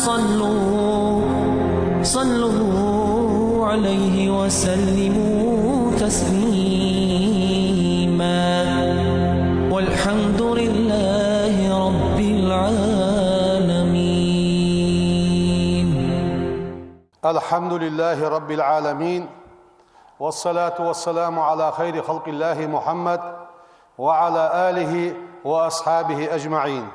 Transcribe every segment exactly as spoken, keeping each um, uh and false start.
صلوا، صلوا عليه وسلموا تسليما. والحمد لله رب العالمين. الحمد لله رب العالمين، والصلاة والسلام على خير خلق الله محمد وعلى آله وأصحابه أجمعين.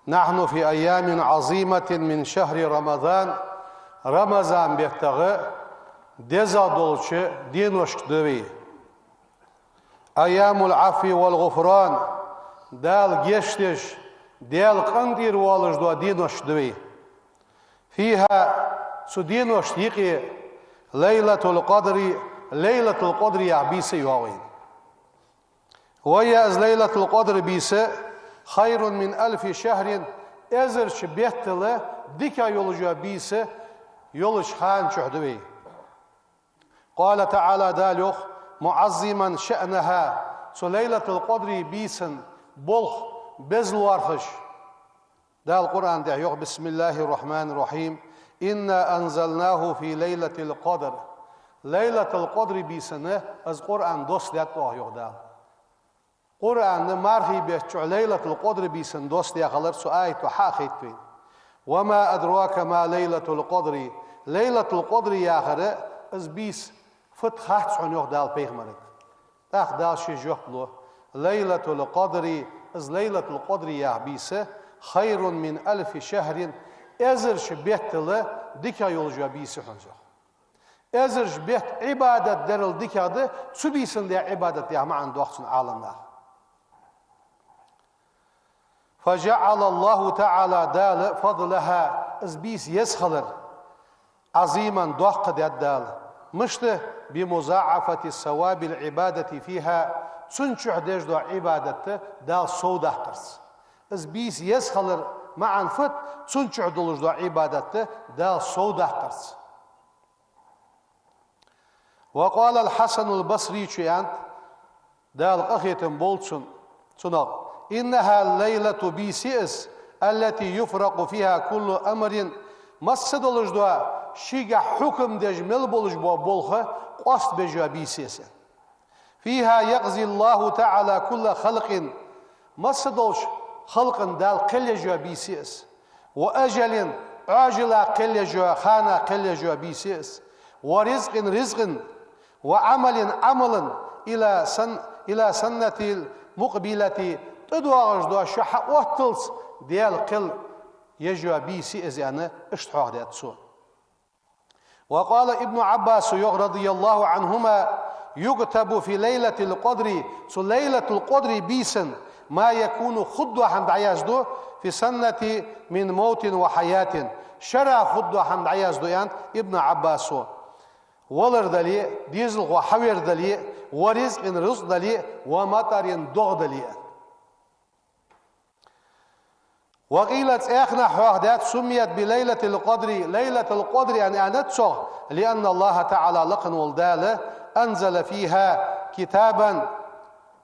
نحن في أيام عظيمة من شهر رمضان. Рамазан беттагӀа дезагӀа долча деношка да вай. أيام العفو والغفران. Дала гешт деш, Дала къинтӀера воалаш дола деношка да вай. فيها, цу деношта юкъе, ليلة القدر, Лайлатул-Къадр яха бийса йоагӀа вайна. وهي, из Лайлатул-Къадр бийса, خير من ألف شهر, эзарча беттал дикагӀа йолаш йола бийса йолча хана чухь да вай. قال تعالى, Дала йоах, معظما شأنها, цу Лайлатул-Къадр бийсан болх беза лоархӀаш. Дала Къуръан тӀа йоах: بسم الله الرحمن الرحيم. إنا أنزلناه في ليلة القدر. Лайлатул-Къадр бийсан из Къуръан доссадаьд оаха, йоах Дала. Къуръан мархий бетта чухь Лайлатул-Къадр бийсан доссадаь хилар цу аято хьахайтад вайна. وما أدراك ما ليلة القدر. Лайлатул-Къадр яхар, из бийса фуд хац хьона, йоах Дала пайхамарга. ТӀаккха Дала ший жоп лу: Лайлатул-Къадр, из Лайлатул-Къадр яха бийса, خير من ألف شهر, эзарча беттал дикагӀа йолаш йола бийса я хьона из, йоах. Эзарча бетта Ӏибадат дарал дикагӀа да цу бийсан даь Ӏибадат, яха маӀан доах цун Ӏаламнаха. فجعل الله تعالى, Дала, فضلها, из бийса еза хилар, عظيما, доккха даьд Дала. Мишта? بمضاعفة ثواب العبادة فيها, цун чухь деш дола Ӏибадат Дала сов даккхарца. Из бийса еза хилар маӀан фуд? Цун чухь долаш дола Ӏибадат Дала сов даккхарца. وقال الحسن البصري, цо аьннад, Дала къахетам болба цун, цунах: إنها الليلة, бийса я из, التي يفرق فيها كل أمر, масса долаш дола шийгахь хьукам деш мел болаш бола болх къоастабеш йола бийса я из. فيها يقضي الله تعالى كل خلق, масса долча халкъа Дала кхел еш йола бийса я из. وأجل, Ӏоажала кхел еш йола, хана кхел еш йола бийса я из. ورزق, ризкъа, وعمل, Ӏамала, إلى سن-, إلى السنة المقبلة, тӀадоагӀаш дола шу хьаотталца Дала кхел еш йола бийса я из, аьнна, иштта хьоахадаьд цо. وقال ابن عباس, йоах, رضي الله عنهما: يكتب في ليلة القدر, цу Лайлатул-Къадр бийсан, ما يكون, хургдола хӀама дӀаяздо, في السنة من موت وحياة, шера хургдола хӀама дӀаяздо, аьннад Ибн Ӏаббаса. Валар дале а, дезалхо хьавер дале а, ورزق, рузкъа дале а, ومطر, догӀа дале а. وقيل, цхьаннахьа хьоахадаьд: سميت بليلة القدر, Лайлатул-Къадр аьнна аьннад цох, لأن الله تعالى, лакха вола Дала, أنزل فيها كتابا,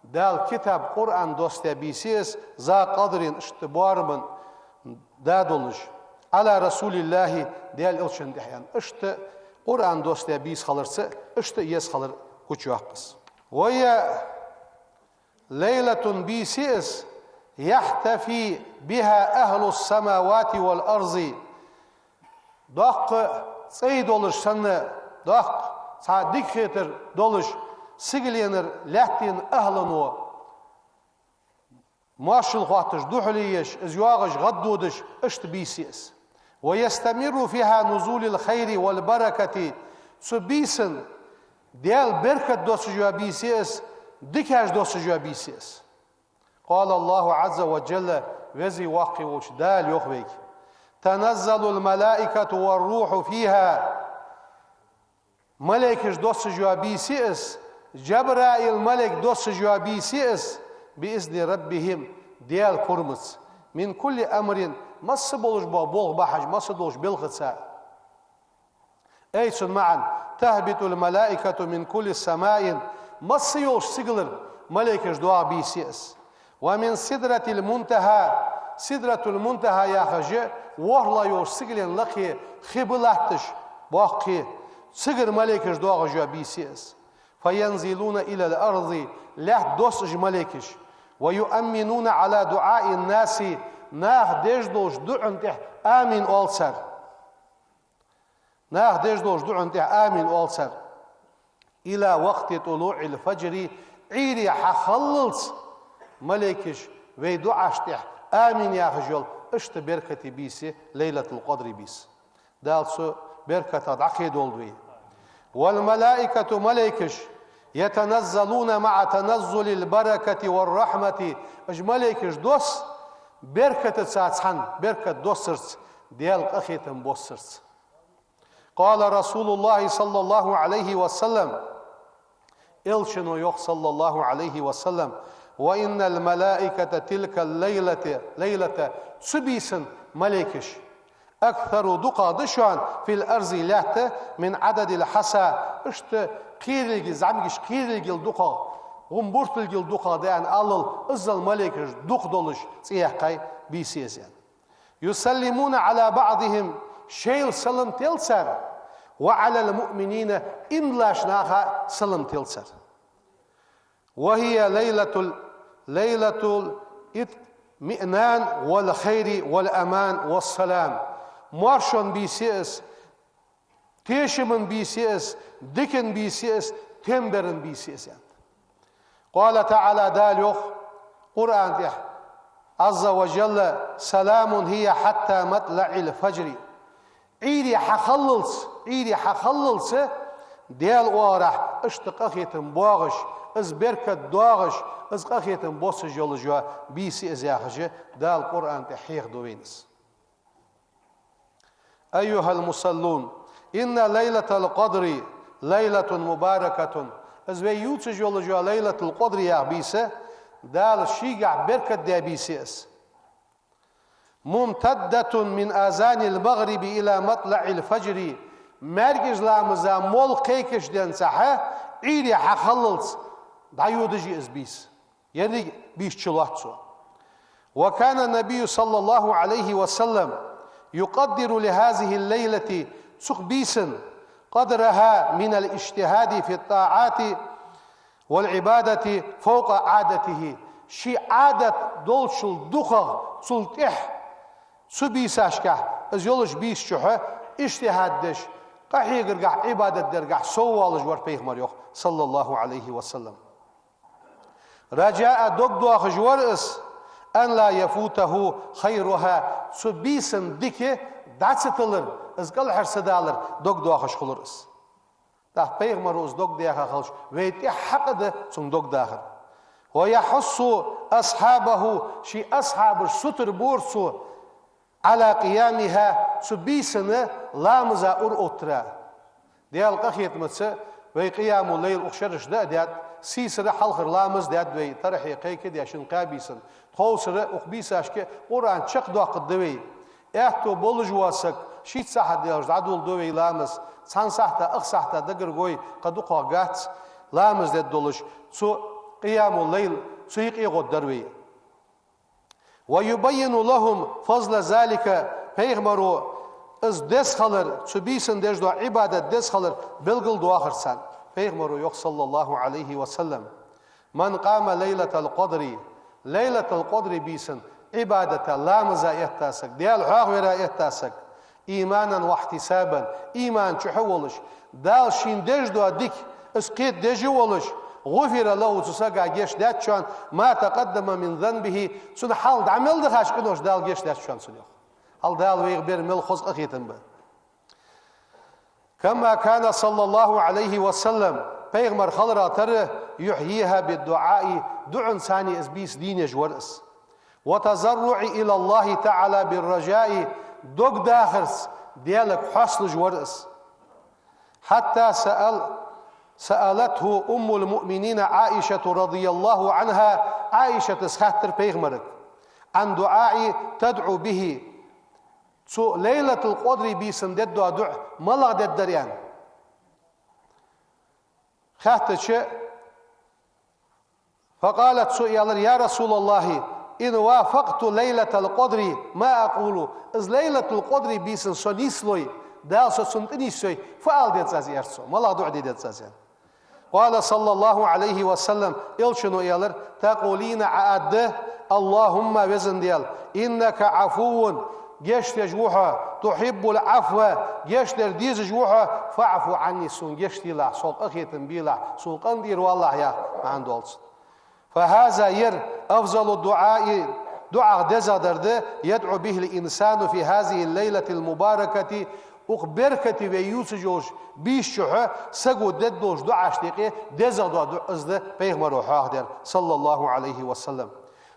Дала китаб, Къуръан доссадаь бийса я из, ذا قدر, иштта боарама да долаш, على رسول الله, Даьла Элчанна тӀехьа, аьнна. Иштта Къуръан доссадаь бийса хиларца, иштта еза хилар гучайоаккх из. وهي ليلة, бийса я из, يحتفي بها أهل السماوات والأرض, доккха цӀай долаш санна, доккха цхьа дика хетар долаш, сигаленара, лаьттанара ахӀлано моаршал хоатташ, духьале еш, из йоагӀаш гӀаддодаш, иштта бийса я из. ويستمر فيها نزول الخير والبركة, цу бийсан Даьла беркат доссаш йола бийса я из, дикаш доссаш йола бийса я из. قال الله عز وجل, Веза-Воккха волча Дала йоах вайга: تنزل الملائكة والروح فيها, малейкаш доссаш йола бийса я из, Джабраил малейк доссаш йола бийса я из, بإذن ربهم, Даьла пурамца, من كل أمر, масса болаш бола болх бахьаш, масса долча белхаца. Ай, цун маӀан: تهبط الملائكة من كل سماء, масса йолча сигалара малейкаш доагӀа бийса я из. ومن سدرة المنتهى, Сидратул-Мунтахьа яхаш ворхӀлагӀа йолча сигален лакхе хи ба латташ, боккхий, цигара малейкаш доагӀаш йола бийса я из. فينزلون إلى الأرض, лаьтта доссу уж малейкаш. ويؤمنون على دعاء الناس, наха деш долча дуӀан тӀа амин оал цар. Наха деш долча дуӀан тӀа амин оал цар. إلى وقت طلوع الفجر, Ӏуйре хьахиллалца малейкаш вай дуӀашта тӀа амин яхаш йола, иштта беркате бийса я Лайлатул-Къадри бийса. Дала цу беркатах дӀакхедолда вай. والملائكة, малейкаш, يتنزلون مع تنزل البركة والرحمة, уж малейкаш доссу беркатаца цхьана, беркат доссарца, Даьла къахетам боссарца. قال رسول الله صلى الله عليه وسلم, Элчано йоах, صلى الله عليه وسلم: وإن الملائكة تلك الليلة, ليلة, цу бийсан малейкаш, أكثر, дукхагӀа да шоана, في الأرض, лаьтта, من عدد الحصى, иштта кхерилга, зӀамигаш кхерилгал дукхагӀа, гӀум буртилгал дукхагӀа да аьнна аллал, иззал малейкаш дукха долаш цӀи яьккхай бийса я из аьнна. يسلمون على بعضهم, шоайла салам тел цар, وعلى المؤمنين, иман долча наха салам тел цар. وهي ليلة ال-, ليلة الاطمئنان والخير والأمان والسلام. Моаршон бийса я из, тешама бийса я из, дикан бийса я из, тем бара бийса я из, аьнна. قال تعالى, Дала йоах Къуръан тӀа, عز وجل: سلام هي حتى مطلع الفجر. Ӏуйре хьахиллалца, Ӏуйре хьахиллалца, Даьла оагӀорахьа иштта къахетам боагӀаш, из беркат доагӀаш, из къахетам боссаш йолаш йола бийса я из яхаш, Дала Къуръан тӀа хьехаду вайна из. أيها المصلون، إن ليلة القدر ليلة مباركة. Из вай ювцаш йолаш йола Лайлатул-Къадр яха бийса, Дала шийгахьа беркат даь бийса я из. ممتدة من أذان المغرب إلى مطلع الفجر. МаьркӀажа ламаза молла кхайкача денз хьа, Ӏуйре хьахиллалца дӀайодаш я из бийса. Еррига бийса чулоац цо. وكان النبي صلى الله عليه وسلم يقدر لهذه الليلة, цу бийсан, قدرها من الاجتهاد في الطاعات والعبادة فوق عادته. Ший Ӏадат долчул дукхагӀа, цул тӀехьа, цу бийсашкахь, из йолча бийсан чухь иджтихӀад деш, къахьегаргахь, Ӏибадат даргахь соввалаш вар пайхамар, йоах, صلى الله عليه وسلم. رجاء, дог доахаш вар из, أن لا يفوته خيرها, цу бийсан дика дӀа ца тиллар, из кӀалхара ца далар дог доахаш хулар из. ТӀаккха пайхамаро из дог даьха хилча, вай тӀехьа хьакъ да цунна дог дахар. ويحث أصحابه, ший асхьабаш сутара бора цо, على قيامها, цу бийсан ламаза ура оттара. Даьла къахетамца вай къиямул-лайл укх шерашка дӀа а даьд, сийсара хьалхара ламаз даьд вай, тарахье, кхайкхе а даьд шин кхаь бийсан. Тховсара укх бийсашка Къуръан чакхдоаккхаргда вай. Аьттув болаш вола саг шийтта сахьат даьлча дӀадоладу вай ламаз, цхьан сахьата, ах сахьата дагаргвой, кхы дукхагӀа гац ламаз дергдолаш, цу къиямул-лайл, цу юкъе гӀоргдар вай. ويبين لهم فضل ذلك, пайхамаро из деза хилар, цу бийсан деш дола Ӏибадат деза хилар белгалдоахар царна. Пайхамаро йоах, صلى الله عليه وسلم: من قام ليلة القدر, Лайлатул-Къадр бийсан Ӏибадата, ламаза этта саг, Даьла хьоахавара этта саг, إيمانا واحتسابا, иман чухь а волаш, Дала шийна деш дола дика из кхетадеш а волаш, غفر له, цу сага гешт даьд шоана, ما تقدم من ذنبه, цун хьалха дӀа мел дахача къинош Дала гешт даьд шоана цунна, йоах. Хьал Дала вайх бер мел хоза къахетам ба. كما كان صلى الله عليه وسلم, пайхамар хиларах тара, يحييها بالدعاء, дуӀанца из бийса дийнеш вар из. والتضرع إلى الله تعالى بالرجاء, дог дахарца Даьлага хьоасталуш вар из. حتى سأل-, سألته أم المؤمنين عائشة رضي الله عنها, Ӏайшатас хаьттар пайхамарга, عن دعاء تدعو به, цу Лайлатул-Къадр бийсан дергдола дуӀа малагӀа дергдар аьнна. Хаьттача, فقالت, цо аьлар: يا رسول الله, إن وافقت ليلة القدر ما أقول. Из Лайлатул-Къадри бийсан со нийслой, Дала со цунна тӀанийсъйой, фу ала деза аз, аьлар цо, малагӀа дуӀа де деза аз, аьнна. قال صلى الله عليه وسلم, Элчано аьлар: تقولين, Ӏа аргда: اللهم, Веза Даьла, إنك عفو, гешт деш ва хьо, تحب العفو, гешт дар дезаш ва хьо, فاعف عني, сона гешт делахь, сох къахетам белахь, сона къинтӀера валахь, яха маӀан долаш. فهذا, ер, أفضل الدعاء, дуӀах дезагӀдар да, يدعو به الإنسان في هذه الليلة المباركة, укх беркате вай ювцаш йолча бийсан чухь саго дергдолча дуӀашта юкъе дезагӀдола дуӀа из да, пайхамаро хьоахадаьр, صلى الله عليه وسلم.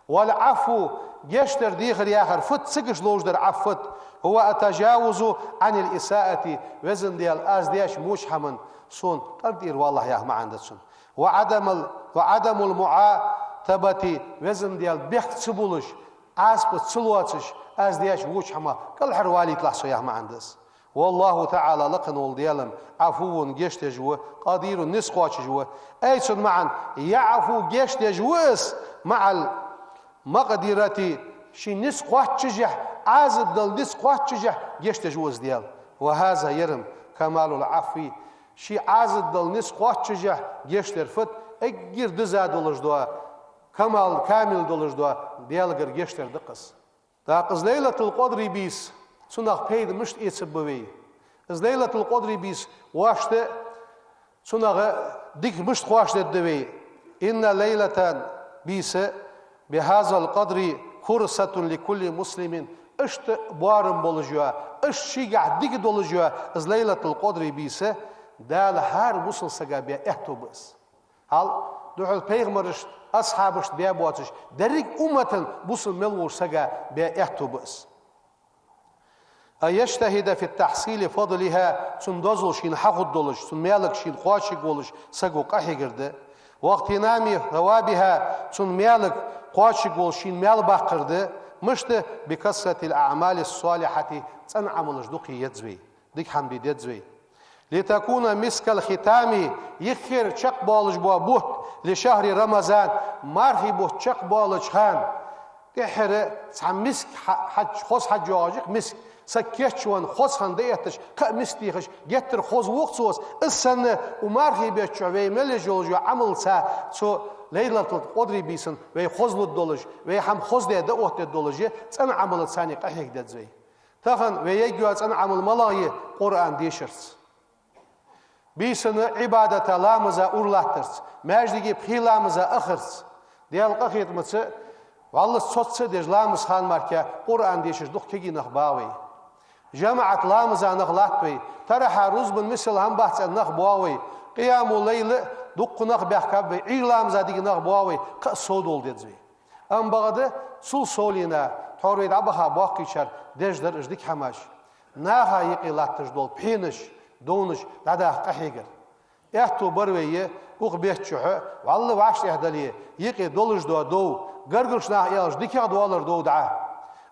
والعفو, гешт дар дехар яхар фуд, цига ловш дар Ӏафу фуд, هو التجاوز عن الإساءة, Веза Даьла, аз деш воча хӀаман сона къинтӀера валахь, яха маӀан да цун. وعدم ال-, وعدم المعاتبة, Веза Даьла, бехк ца булаш, Ӏазап ца лоацаш, аз деш воча хӀамах кӀалхарвалийталахь со, яха маӀан да из. والله تعالى, лакха вола Даьла-м, عفو, гешт деш ва, قدير, низ кхоачаш ва. Ай, цун маӀан: يعفو, гешт деш ва из, مع المقدرة, ший низ кхоачашехь, Ӏазап дала низ кхоачашехь гешт деш ва из Даьла. وهذا, ер-м, كمال العفو, ший Ӏазап дала низ кхоачашехь гешт дар фуд, эггара диза долаш дола, камал, камил долаш дола Даьлагара гешт дар да-кх из. ТӀаккха из Лайлатул-Къадри бийса, цунах пайда мишта эцаргба вай? Из Лайлатул-Къадри бийса, вешта, цунах дика мишта кхоачашдергда вай? إن ليلة, бийса, بهذا القدر كرست لكل مسلم. Иштта боарам болаш йола, иштта шийгахь дика долаш йола из Лайлатул-Къадри бийса Дала хӀара бусалба сага баь аьттув ба из. Хьал, духхьал пайхамарашта, асхьабашта баь боацаш, деррига умматан бусалба мел волча сага баь аьттув ба из. أن يجتهد في تحصيل فضلها, цун дозал шийна хьахургдолаш, цун маьлага шийна кхоачаргволаш саго къахьегар да. واغتنام ثوابها, цун маьлага кхоачаргволаш шийна маьл баккхар да. Мишта? بكثرة الأعمال الصالحة, цӀена Ӏамалаш дукха е еза вай, дика хӀама де деза вай. لتكون مسك الختام, юххера чакхбоалаш бола бутт, لشهر رمضان, мархий бутт чакхбоалача хана. ТӀеххьара цхьа миск хьа-, хьаж-, хоза хьаж йоагӀаш я-кх миск. Саг кийчвенна хоза хинна дӀаэтташ, кхы а миск техаш, геттара хоза воху цо. Из санна, укх мархий бетта чухь вай мел еш йолаш йола Ӏамалца цу Лайлатул-Къадри бийсан вай хозлургдолаш, вай хӀама хоздаь дӀаоттадергдолаш, цӀена Ӏамалца къахьега деза вай. Тахан вай ергйола цӀена Ӏамал малагӀа я? Къуръан дешарца. Бийсанна Ӏибадата, ламаза ура латтарца, маьждиге пхи ламаза ахарца, Даьла къахетамца, валлахӀи, цоцца а деш, ламаза хана мара Къуръан дешаш дукха кегий нах ба вай. ЖамаӀат ламаза нах латт вай, таравихь рузбан мисал хӀама бац аьнна нах ба вай, къиямул-лайл а дуккха нах баьхкаб вай, Ӏуйра ламаза дика нах ба вай, кхы а сов дола деза вай. Амма бакъда, цул совлена, тхьовра вай дӀабаха боккхийчар деш дар уж дика хӀамаш. Наха юкъе латташ дола пхьенаш, довнаш дӀадаха къахьегар. Аьттув бар вай, укх бетта чухь, валлахӀи, вӀаштӀехьа дале, юкъе долаш дола дов, гаргарча наха аьлча, дикагӀа доаллар дов дӀа.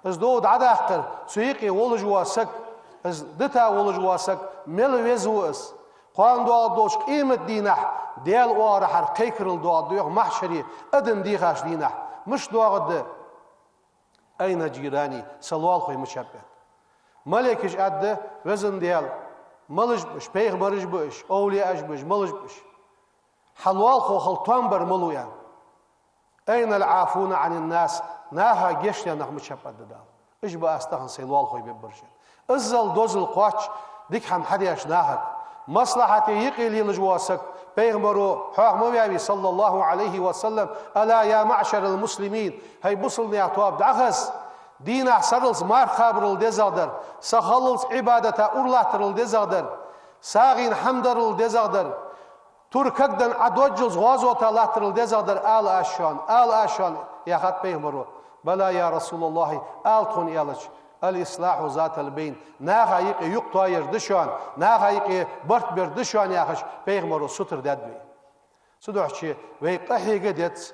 Из дов дӀадаккхар, цу юкъе волаш вола саг, из дита волаш вола саг мел веза ва из. Кхоана доагӀаргдолча къематдийнахь Даьла оагӀорахьара кхайкарал доагӀаргда йоах махьшаре, адам дийхача дийнахь. Мишта доагӀаргда? أين جيراني, са лоалахой мичаб ба? Малейкаша аргда: Веза Даьла, малаш ба уж, пайхамараш ба уж, овлияаш ба уж, малаш ба уж? Хьа лоалахо хила тоам бар малув, аьнна. أين العافون عن الناس, наха гешт даь нах мичаб ба, аргда Дала. Уж ба аз тахан сай лоалахой бергбараш. Иззал дозал кхоач, дика хӀама хьадеш нахага. Маслахьате юкъе лелаш вола саг, пайхамаро хьоаха ма ваьвий, صلى الله عليه وسلم: ألا يا معشر المسلمين, хӀай бусалба наьха тоаба, дӀахаза, дийнахь сарралц марха кхабарал дезагӀдар, сахиллалц Ӏибадата ура латтарал дезагӀдар, сагӀийна хӀама дарал дезагӀдар, тур кагдан Ӏадоджалц гӀазота латтарал дезагӀдар ала аз шоана, ала аз шоана, яхад пайхамаро. بلى يا رسول الله, ала тхона, аьлча, الإصلاح ذات البين, наха юкъе юкъ тоаяр да шоана, наха юкъе барт бер да шоана, яхаш, пайхамаро сутара даьд вай. Цудухьа вай къахьега деза.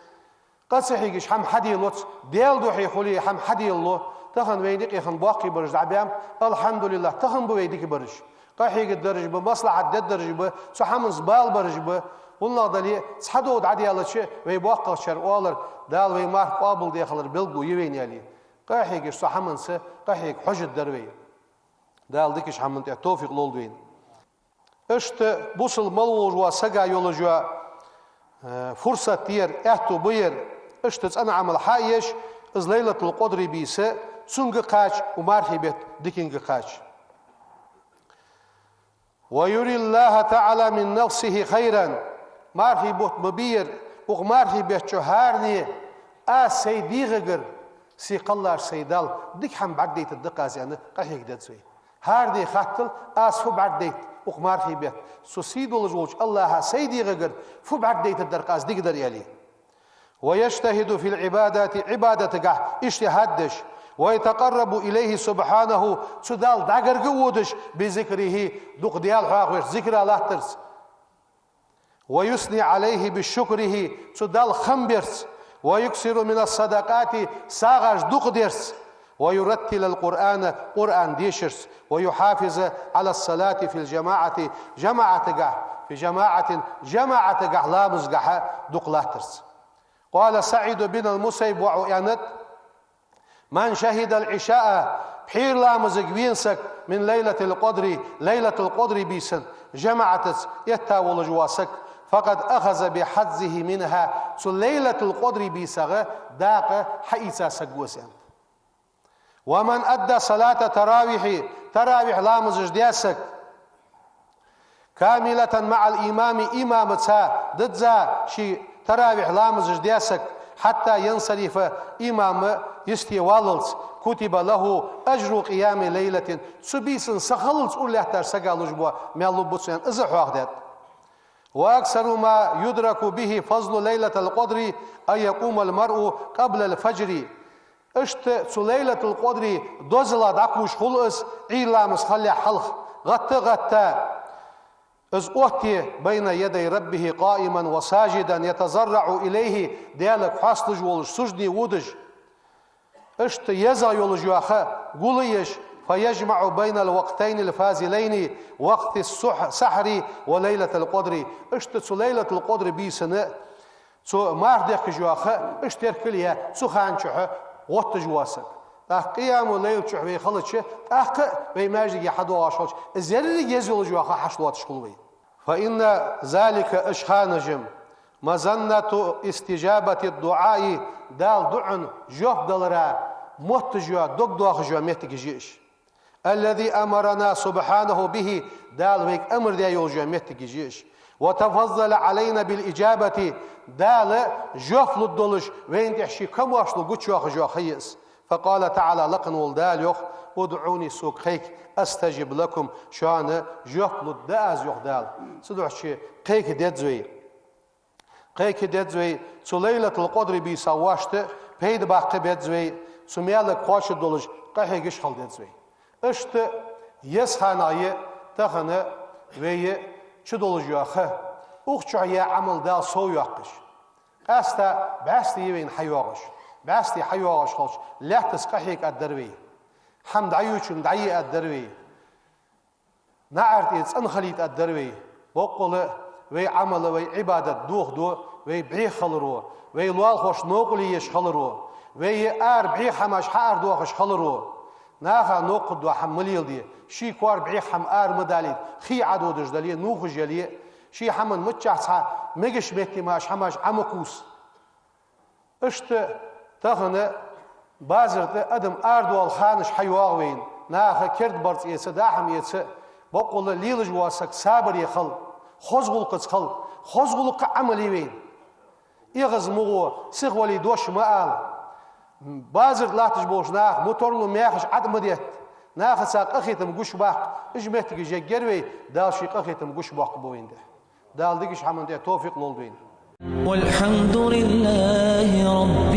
Къа ца хьегаш хӀама хьаделац, Даьла духьа хуле хӀама хьаделло. Тахан вайна юкъе хинна боккхийбараш дӀабаьннаб, алхьамдулиллахӀ, тахан ба вай дикабараш. Къахьегаргдараш ба, маслахьат дергдараш ба, цу хӀаманца бала бараш ба. ХӀана аьлча, цхьа дов дӀадаьлча, вай боккхагӀчар оалар, Дала вай марха къоабалдеш хилар белгало я вайна аьле. Къахьегаш цу хӀаманца, къахьега хьожаргдар вай. Дала дикача хӀаман тӀа товфикъ лолда вайна. Иштта бусалба мел волаш вола сага йолаш йола, э, фурсат я ер, аьттув ба ер, иштта цӀена Ӏамал хьаеш, из Лайлатул-Къадри бийса цунга кхача, укх мархий бетта диканга кхача. ويري الله تعالى من نفسه خيرا. Мархий бутт ма бий ер, укх мархий бетта чу хӀаране аз сай дегӀагара, сий кхеллача сай Далла дика хӀама бӀаргадайтаргда-кх аз аьнна, къахьега деза вай. ХӀаране хаттал, аз фу бӀаргадайт укх мархий бетта, со сий долаш волча АллахӀа сай дегӀагара фу бӀаргадайтаргдар-кх аз дикадар аьле. ويجتهد في العبادات, Ӏибадатагахь иджтихӀад деш, ويتقرب إليه سبحانه, цу Далла дӀагарга а водаш, بذكره, дукха Даьла хьоахавеш зикара латтарца, ويثني عليه بشكره, цу Далла хам берца, ويكثر من الصدقات, сагӀаш дукха дерца, ويرتل القرآن, Къуръан дешарца, ويحافظ على الصلاة في الجماعة, жамаӀатагахь, في جماعة, жамаӀатагахь ламазгахьа дукха латтарца. قال سعيد بن المسيب, воӀо аьннад: من شهد العشاء, пхьера ламазага вена саг, من ليلة القدر, Лайлатул-Къадри бийсан жамаӀатаца этта волаш вола саг, فقد أخذ بحظه منها, цу Лайлатул-Къадри бийсагӀа дакъа хьаийца саг ва из, аьннад. ومن أدى صلاة التراويح, таравихь ламазаш даь саг, كاملة مع الإمام, имамаца дизза ший таравихь ламазаш даь саг, حتى ينصرف, имам йисте валлалца, كتب له أجر قيام ليلة, цу бийсан са хиллалца уралаьттача сага луш бола маьл лургба цунна, аьнна, из а хьоахадаьд. وأكثر ما يدرك به فضل ليلة القدر أن يقوم المرء قبل الفجر. Иштта цу Лайлатул-Къадри дозала дӀакхувш хул из, Ӏуйра ламаз хилале хьалха, гӀатта а гӀатта, из отте, بين يدي ربه قائما وساجدا يتضرع إليه, Даьлага хьоасталуш волаш, сужуде водаш. Иштта езагӀа йолаш йола ха гулъеш, فيجمع بين الوقتين الفاضلين وقت السح-, السحر وليلة القدر. Иштта цу Лайлатул-Къадри бийсан, цу марха дехкаш йола ха иштта теркал а яь, цу хана чухь гӀотташ вола саг. ТӀаккха къиямул-лайл чухь вай хилча, тӀаккха а вай маьждиге хьадоагӀаш хилча, из еррига еза йолаш йола ха хьашлоацаш хул вай. فإن ذلك, уж ханаш-м, مظنة استجابة الدعاء, Дала дуӀан жоп далара мотташ йола, дог доахаш йола моттигаш я уж. الذي أمرنا سبحانه به, Дала вайга амар даь йолаш йола моттигаш я уж. وتفضل علينا بالإجابة, Дала жоп лургдолаш вайна тӀа ший камаьршал гучайоахаш йола ха я из. فقال تعالى, лакха вола Дала йоах: ادعوني, сога кхайка, أستجب لكم, шоана жоп лургда аз, йоах Дала. Цудухьа кхайка деза вай. Кхайка деза вай, цу Лайлатул-Къадри бийсан вӀаштӀехьа пайда баккха беза вай, цу маьлага кхоачаргдолаш къахьегаш хила деза вай. Иштта еза ханах я тахан вай чу долаш йола ха. Укх чухь яь Ӏамал Дала совйоаккхаш. Къаьстта бӀаьсти я вайна хьайоагӀаш. БӀаьсти хьайоагӀаш хилча, лаьттаца къахьега аргдар вай. ХӀама дӀайочунна дӀае аргдар вай. НаӀар тӀера цӀена хилийта аргдар вай. Боккъала вай Ӏамал, вай Ӏибадат дохаду, вай бӀеха хиларо, вай лоалахошта новкъарло еш хиларо, вай ара бӀеха хӀамаш хьаарадоахаш хиларо. Наха новкъа дола хӀама ма леладе, ший кора бӀеха хӀама ара ма далийта, хий Ӏододаш дале, нувхаш яле, ший хӀаман миччахьа цхьа мегаш метте мара хӀамаш Ӏо ма кхувса. Иштта тахан базар тӀа адам арадоала ханаш хьайоагӀа вайна, наха керда барзкъа эца, даа хӀама эца, боккъала лелаш вола саг сабаре хила, хоза гӀулакхаца хила, хоза гӀулакх Ӏамал я вайна. ЭгӀаз ма гӀо, сихвале дош ма ала. Базар тӀа латташ болча наха мутарло маьхаш Ӏад ма детта. Нахаца къахетам гуш баккха, уж моттигаш ергья вай, Дала ший къахетам гуш боаккхаргба вайна тӀа. Дала дикача хӀаман тӀа товфикъ лолда вайна. والحمد لله رب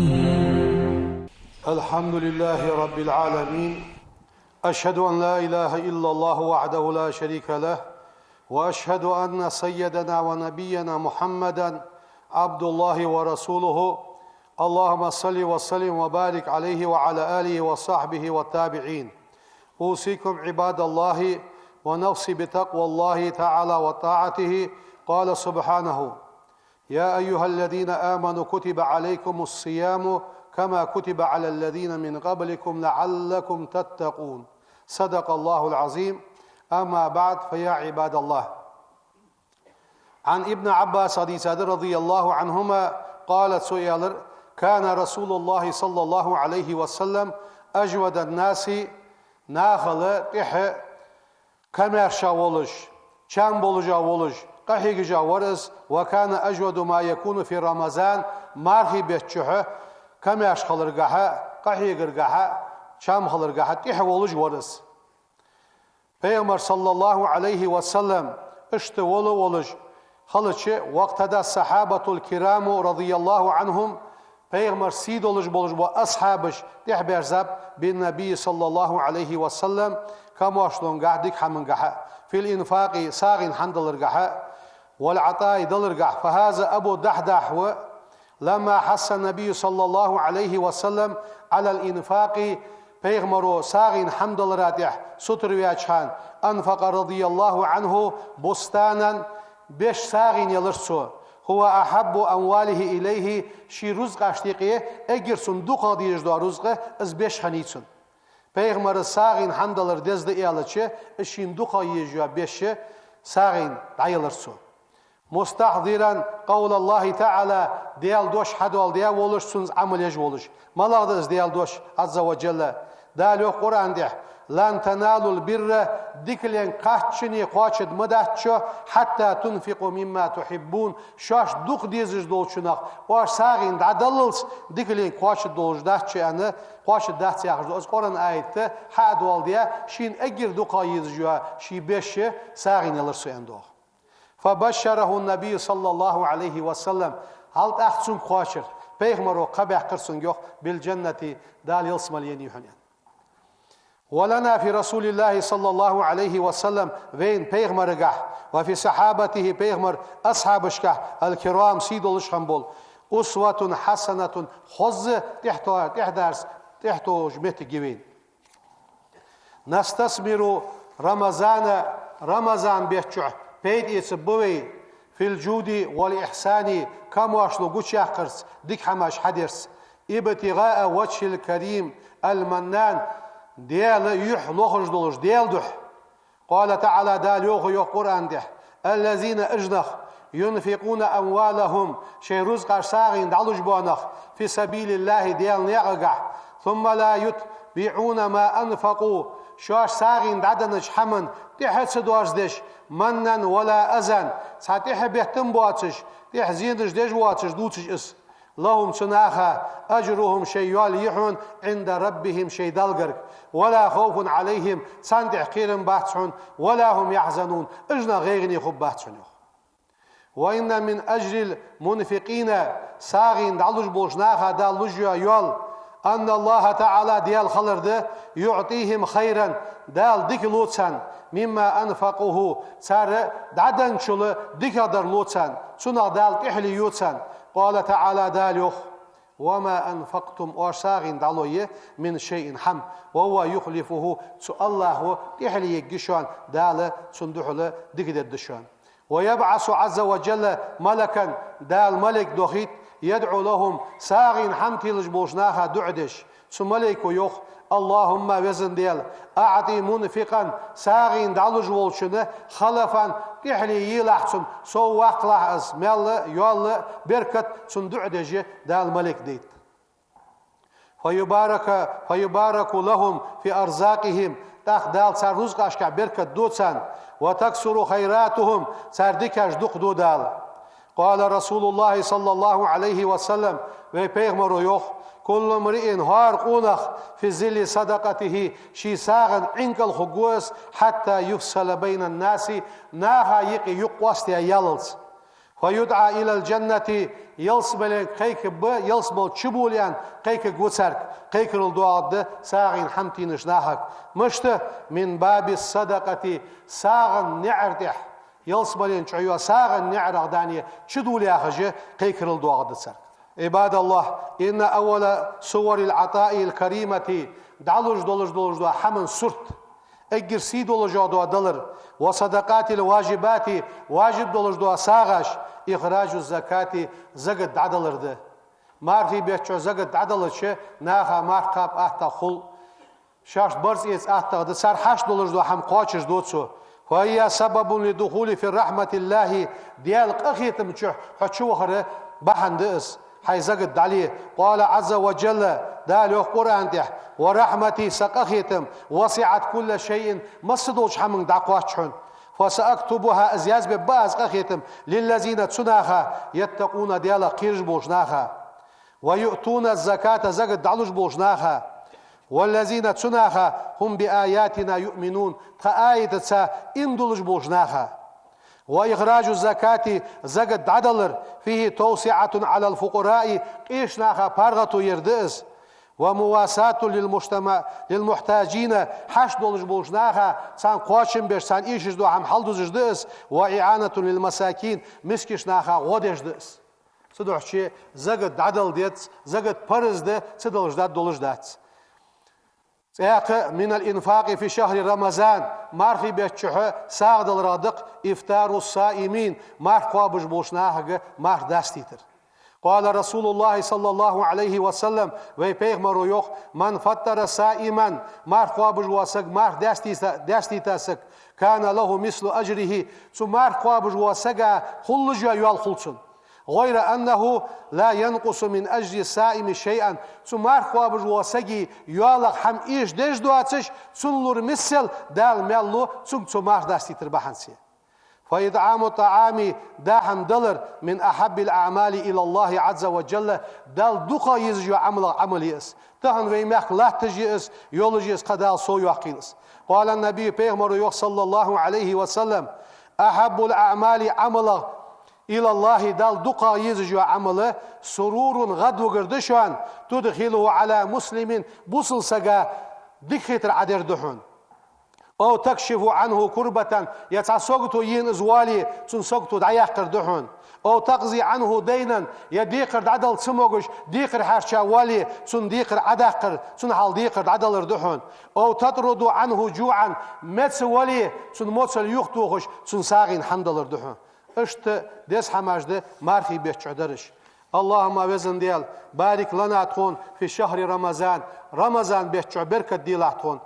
العالمين. الحمد لله رب العالمين. أشهد أن لا إله إلا الله وحده لا شريك له، وأشهد أن سيدنا ونبينا محمدا عبد الله ورسوله، اللهم صل وسلم وبارك عليه وعلى آله وصحبه والتابعين. أوصيكم عباد الله ونفسي بتقوى الله تعالى وطاعته. قال سبحانه: يا أيها الذين آمنوا كتب عليكم الصيام كما كتب على الذين من قبلكم لعلكم تتقون. صدق الله العظيم. أما بعد، فيا عباد الله. عن ابن عباس حديث رضي الله عنهما قال: цо аьлар: كان رسول الله صلى الله عليه وسلم أجود الناس, нахал тӀех камаьрша волаш, чам болаш волаш, къахьегаш вар из, وكان أجود ما يكون في رمضان, мархий бетта чухь камаьрша хиларгахьа, къахьегаргахьа, чам хиларгахьа тӀех волаш вар из. Пайхамар, صلى الله عليه وسلم, иштта вола волаш хилча, واقتدى الصحابة الكرام رضي الله عنهم, Пайхамара сий долаш болаш бола асхьабаш тӀехьабаьрзаб بالنبي صلى الله عليه وسلم, камаьршалонгахьа, дика хӀамангахьа, في الإنفاق, сагӀийна хӀамдаларгахьа, والعطاء, даларгахьа. فهذا أبو الدحداح هو لما حث النبي صلى الله عليه وسلم على الإنفاق, Пайхамаро сагӀийна хӀамдалара тӀехь сутара ваьча хана, أنفق رضي الله عنه بستانا, беш сагӀийна елар цо, هو أحب أمواله إليه, ший рузкъашта юкъе эггара цунна дукхагӀа дезаш дола рузкъа из беш хиннай цунна. Пайхамара сагӀийна хӀамдалар деза да аьлча, из шийна дукхагӀа езаш йола беш сагӀийна дӀаелар цо. مستحضرا قول الله تعالى, Даьла дош хьадоаладеш волаш, цунца Ӏамал еш волаш. МалагӀа да из Даьла дош, عز وجل? Дала йоах Къуръан тӀа: لن تنالوا البر, дикален кхаччане кхоачаргдац шо, حتى تنفقوا مما تحبون, шоашта дукха дезаш долчунах оаш сагӀийна дӀадаллалц дикален кхоачаргдолаш дац шо аьнна, кхоачаргдац яхаш да из Къуръан аят, хьадоаладеш, шийна эггара дукхагӀа езаш йола ший беш сагӀийна елар цо аьнна доагӀа. فبشره النبي صلى الله عليه وسلم, хьал тӀаккха цунга кхоачар, Пайхамаро кхаъ баьккхар цунга, йоах, بالجنة, Дала ялсмале енай хьона аьнна. ولنا في رسول الله صلى الله عليه وسلم, вайна Пайхамарагахьа, وفي صحابته, Пайхамара асхьабашкахьа, الكرام, сий долаш хинна бола, أسوة حسنة, хоза тӀехьто-, тӀехьдарца, тӀехьтохаш моттиг я вайна. نستثمر رمضان, Рамазан бетта чухь пайда эцаргба вай, في الجود والإحسان, камаьршал гучаяккхарца, дика хӀамаш хьадарца, ابتغاء وجهه الكريم المنان, Даьла юхь лохаш долаш, Даьла духьа. قال تعالى, Дала йоах, йоах Къуръан тӀа: الذين, уж нах, ينفقون أموالهم, шоай рузкъаш сагӀийна дӀалуш бола нах, في سبيل الله, Даьла наькъагахьа, ثم لا يتبعون ما أنفقوا, шоаш сагӀийна дӀаденнача хӀаман тӀехьа ца доаржадеш, منا ولا أذى, цхьа тӀехьа беттам боацаш, тӀехьа зенаш деш воацаш дувцаш из. لهم, цу наха, أجرهم, шоай йоал я хьона, عند ربهم, шоай Далла гарга, ولا خوف عليهم, царна тӀехь кхерам бац хьона, ولا هم يحزنون, уж нах гӀайгӀане хургбац хьона, йоах. وإن من أجر المنفقين, сагӀийна дӀалуш болча наха Дала луш йола йоал, أن الله تعالى, Даьла хилар да, يعطيهم خيرا, Дала дика лу царна, مما أنفقوه, цар дӀаденначул дикагӀдар лу царна, цунах Дала тӀехьале ю царна. قال تعالى, Дала йоах: وما أنفقتم, оаш сагӀийна дӀалой, من شيء, хӀама, وهو يخلفه, цу АллахӀо тӀехьале ергья шоана, Дала цунна духьала дика дергда шоана. ويبعث عز وجل ملكا, Дала малайк дохийт, يدعو لهم, сагӀийна хӀама телаш болча наха дуӀа деш. Цу малайко йоах: اللهم, Веза Даьла, أعط منفقا, сагӀийна дӀалуш волчунна, خلفا, тӀехьале елахь цунна, сов ваккхалахь из, маьл а, йоал а, беркат, цунна дуӀа деш Дала малайк дайт. فيبارك، فيبارك لهم في أرزاقهم, тӀаккха Дала цар рузкъашкахь беркат ду царна, وتكثر خيراتهم, цар дикаш дукха ду Дала. قال رسول الله صلى الله عليه وسلم, вай Пайхамаро йоах: كل امرئ, хӀара къонах, في ظل صدقته, ший сагӀан Ӏин кӀал хургва из, حتى يفصل بين الناس, наха юкъе юкъ къоастаяь яллалца. فيدعى إلى الجنة, ялсмале кхайкаргба, ялсмала чу боле аьнна кхайкаргва царга, кхайкарал доагӀаргда сагӀийна хӀама тийнача нахага. Мишта? من باب الصدقة, сагӀан наӀар тӀехьа. Ялсмален чу йола сагӀан наӀарах дӀане чу дуллахьа кхайкарал доагӀаргда царга. عباد الله، إن أول صور العطاء الكريمة, дӀалуш долаш долаш дола хӀаман сурт, эггара сий долаш дола далар, والصدقات الواجبات, важиб долаш дола сагӀаш, إخراج الزكاة, закат дӀадалар да. Мархий бетта чу закат дӀадалча, наха марха кхаба атта хул. Шоашта барзкъа эца аттагӀа да, цар хьашт долаш дола хӀама кхоачаш ду цо. فهي سبب للدخول في رحمة الله, Даьла къахетама чу хьо чувахара бахьан да из, хьай закат дӀале. قال عز وجل, Дала йоах Къуръан тӀа: ورحمتي, са къахетам, وسعت كل شيء, масса долча хӀаманга дӀакхоач хьона. فسأكتبها, из язбергба аз къахетам, للذين, цу наха, يتقون, Даьлах кхераш болча наха. ويؤتون الزكاة, закат дӀалуш болча наха. والذين, цу наха, هم بآياتنا يؤمنون, тха аятаца иман дулаш болча наха. وإخراج الزكاة, закат дӀадалар, فيه توسعة على الفقراء, къеча наха паргӀато яр да из. ومواساة للمجتمع, للمحتاجين, хьашт долаш болча наха, царна кхоачам беш, царна эшаш дола хӀама хьалдузаш да из. وإعانة للمساكين, мискача наха гӀо деш да из. Цудухьа закат дӀадала деза, закат парз да, ца далаш даргдолаш дац. ЦӀаькха, من الإنفاق في شهر رمضان, мархий бетта чухь сагӀа даларах да-кх إفطار الصائمين, марха кхоабаш болча нахага марха дастийтар. قال رسول الله صلى الله عليه وسلم, вай пайхамаро йоах: من فطر صائما, марха кхоабаш вола саг, марха дастийта-, дастийта саг, كان له مثل أجره, цу марха кхоабаш волча сага хулаш йола йоал хул цунна. غير أنه لا ينقص من أجر الصائم شيئا. Цу марха кхоабаш волча сага йоалах хӀама эшадеш доацаш, цунна лур миссел Дала маьл лу цунга цу марха дастийтар бахьанца. فإطعام الطعام, даа хӀама далар, من أحب الأعمال إلى الله عز وجل, Далла дукхагӀа езаш йола Ӏамалех Ӏамал я из. Тахан вай мехка латташ я из, йолаш я из, кхы Дала сов йоаккхийла из. قال النبي, пайхамаро йоах, صلى الله عليه وسلم: أحب الأعمال, Ӏамалех, إلى الله, Далла дукхагӀа езаш йола Ӏамал, سرور, гӀадвигар да шоана, تدخله على مسلم, бусалба сага дика хетар Ӏадер да хьона. أو تكشف عنه كربة, е цхьа сагото ена из вале, цун сагото дӀаяккхар да хьона. أو تقضي عنه دينا, е декхар дӀадала ца могаш, декхар хьарча вале, цун декхар Ӏодаккхар, цун хьал декхар дӀадалар да хьона. أو تطرد عنه جوعا, меца вале, цун моцал юхатохаш, цун сагӀийна хӀама далар да хьона. Иштта деза хӀамаш да мархий бетта чу дараш. اللهم, везан Даьла, بارك لنا, тхона, في شهر رمضان, Рамазан бетта чу беркат делахь тхона.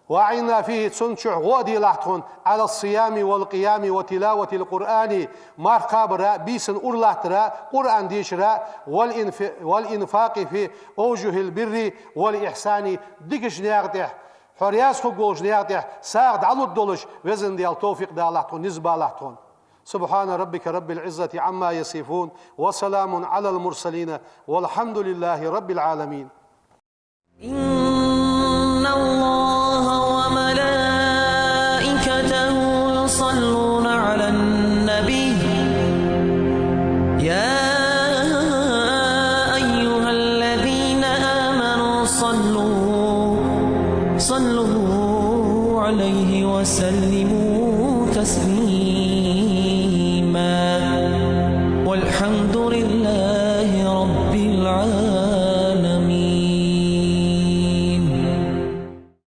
وأعنا فيه, цун чу гӀо а делахь тхона, على الصيام والقيام وتلاوة القرآن, марха кхабара, бийсан уралаттара, Къуръан дешара, والإنف-, والإنفاق في أوجه البر والإحسان, дикача наькъа тӀа, хьо раьза хургволча наькъа тӀа сагӀа дӀалургдолаш, везан Даьла, товфикъ далахь тхона, низ балахь тхона. سبحان ربك رب العزة عما يصفون، وسلام على المرسلين، والحمد لله رب العالمين. إن الله وملائكته يصلون على النبي. يا أيها الذين آمنوا صلوا، صلوا عليه وسلموا تسليما. والحمد